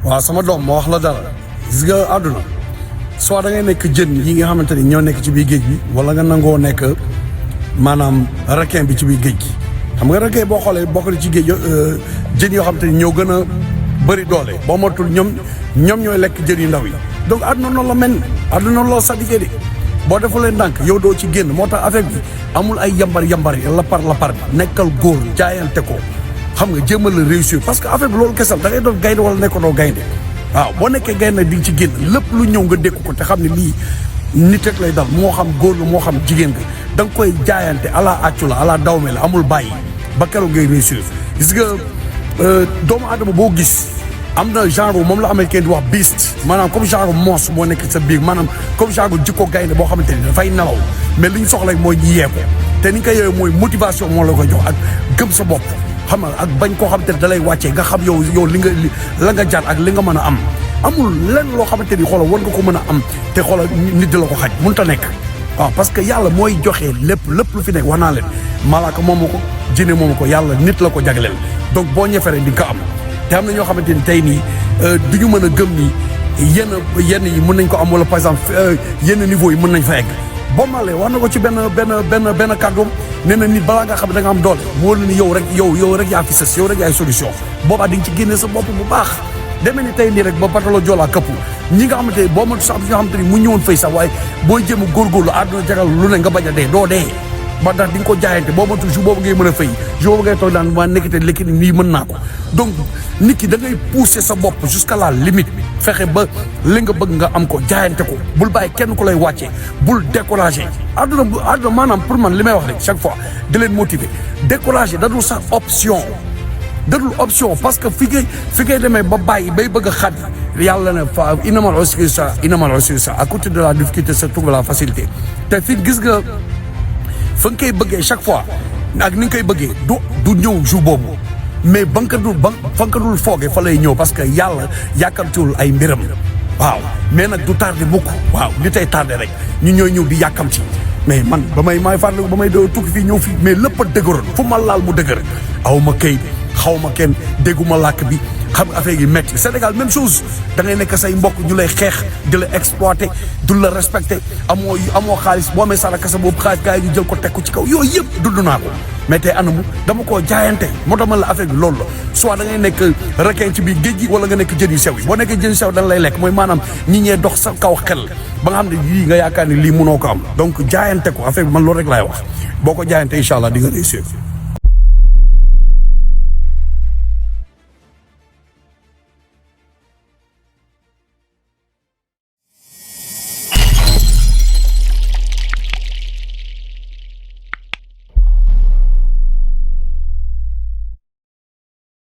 waaw sama doom ma wax la dara gis nga àdduna soit da ngay nekk jën yi nga xamante ni ñoo nekk ci biir géej gi wala nga nangoo nekk maanaam requin bi ci biir géej gi xam nga requin boo xoolee bokk na ci géej jën yoo xamante ni ñoo gën a bëri doole boo matul ñoom ñooy lekk jën yu ndaw yi donc àdduna noonu la mel àdduna noonu la sadikee de boo defulee ndànk yow doo ci génn moo tax affaire bi amul ay yambar yi la par bi nekkal góor jaayante ko xam nga jéemal la réussir parce que affaire bi loolu kesal da ngay doon gaynde wala nekko doo gaynde waaw boo nekkee gaynde di ci génn lépp lu ñëw nga dékku ko te xam ne lii nit rek lay dal moo xam góor la moo xam jigéen nga da nga koy jaayante ala accu la ala dawme la amul bàyyi ba keroog ngay réussir gis nga doomu aadama boo gis am na genre moom la américain di wax beast maanaam comme genre monstre moo nekk sa biir maanaam comme genre jikko gaynde boo xamante ni dafay nelaw mais li ñu soxla mooy ñu yee ko te ni nga koy yeewee mooy motivation moo la ko jox ak gëm sa bopp xam nga ak bañ koo xamante ne da lay wàccee nga xam yow li nga la nga jar ak li nga mën a am amul lenn loo xamante ni xoolal war nga ko mën a am te xoolal nit di la ko xaj mënut a nekk waaw parce que yàlla mooy joxe lépp lu fi nekk wax naa leen malaaka moomu ko jinne moomu ko yàlla nit la ko jagleel donc boo ñeferee di nga ko am te am na ñoo xamante ni tey nii du ñu mën a gëm ni yenn yi mën nañ ko am wala par exemple yenn niveau yi mën nañ fa egg boo malee wax na ko ci benn kàddoom nee na nit balaa nga xam ne da nga am doole mu wóor ni yow rek yaa fi sës yow rek yaay solution boobaa di nga ci génne sa bopp bu baax demee ni tey nii rek ba batalo joolaa këpp ñi nga xamante ni boo ma sax ñoo xamante ni mu ñëwoon fay sax waaye booy jéem a góorgóorlu àdduna jagal lu ne nga bañ a dee doo dee ba ndax di nga ko jaayante boo matul jour boobu ngay mën a fay jour boobu ngay toog daan waa nekkite lekki nii mën naa ko donc nit ki da ngay pousser sa bopp jusqu'à la limite fexe ba li nga bëgg nga am ko jaayante ko bul bàyyi kenn ku lay wàccee bul décourager àdduna maanaam pour man li may wax rek chaque fois di leen motiver décourager da dul sax option parce que fi ngay demee ba bàyyi bay bëgg a xat yàlla ne fa inamal usri yusra à côté de la difficulté se trouve la facilité te fi gis nga fa nga koy bëggee chaque fois ak ni nga koy bëggee du ñëw jour boobu mais fa nga dul foogee fa lay ñëw parce que yàlla yàkkamtiwul ay mbiram waaw mais nag du tardé mukk waaw li tey tardé rek ñu ñooy ñëw di yàkkamti mais man ba may fàttaliku ba may doo tukki fii ñëw fii mais lépp a dëgëroon fu ma laal mu dëgër aw ma kayit xaw ma kenn dégguma làkk bi xam nga affaire yi métti Sénégal même chose da ngay nekk say mbokk ñu lay xeex di la exploité du la respecté amoo xaalis boo amee sara kasa boobu xaalis gars yi ñu jël ko teg ko ci kaw yooyu yëpp dund naa ko mais tey anamu dama koo jaayante moo tax man la affaire bi loolu la soit da ngay nekk requin ci biir géej gi wala nga nekk jën yu sew yi boo nekkee jën yu sew dañ lay lekk mooy maanaam ñi ñee dox sa kaw xel ba nga xam ne lii nga yaakaar ne lii mënoo ko am donc jaayante ko affaire bi man loolu rek laay wax boo ko jaayante incha allah di nga réussir